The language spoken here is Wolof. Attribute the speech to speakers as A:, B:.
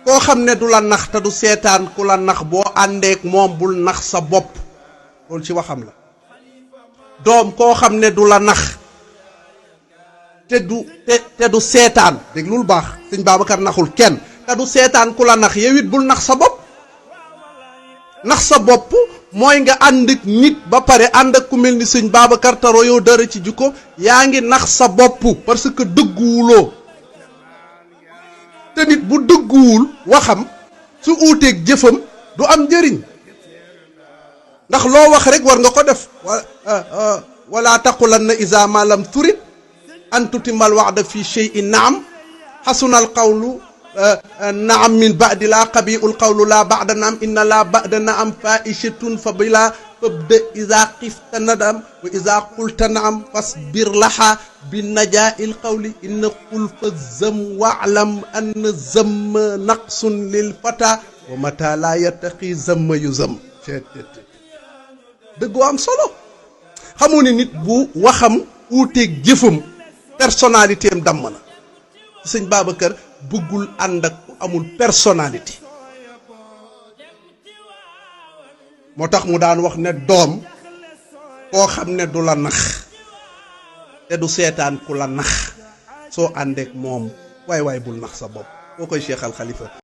A: koo xam ne du la nax te du seetaan ku la nax boo àndeek moom bul nax sa bopp loolu ci waxam la. doom koo xam ne du la nax te du seetaan déglul baax sëñ Babacar naxul kenn te du seetaan ku la nax yow it bul nax sa bopp. nax sa bopp mooy nga ànd ak nit ba pare ànd ak ku mel ni sëñ Babacar te royoo dara ci jikko yaa ngi nax sa bopp parce que dëgguwuloo te nit bu dëgguwul waxam su uuteeg jëfam du am njëriñ ndax loo wax rek war nga ko def wala taqulanna iza ma lam turid an tutimal wa'da fi shay'in naam xasunal qawlu naam min ba'di la qabiul qawlu la ba'da naam inna la ba'da naam faishatun fa bila fabda iza qifta nadam wa iza qulta naam fasbir laha bi najaa'il qawli inna qul fa zam wa'lam anna zam naqsun lil fata wa mata la yattaqi zam yuzam dëggoo am solo xamu ne nit bu waxam uuteeg jëfam personnalité am damm na sëñ Babacar bëggul ànd ak ku amul personnalité moo tax mu daan wax ne doom koo xam ne du la nax te du seetaan ku la nax soo àndeek moom waay bul nax sa bopp boo koy Cheikh Al Khalifa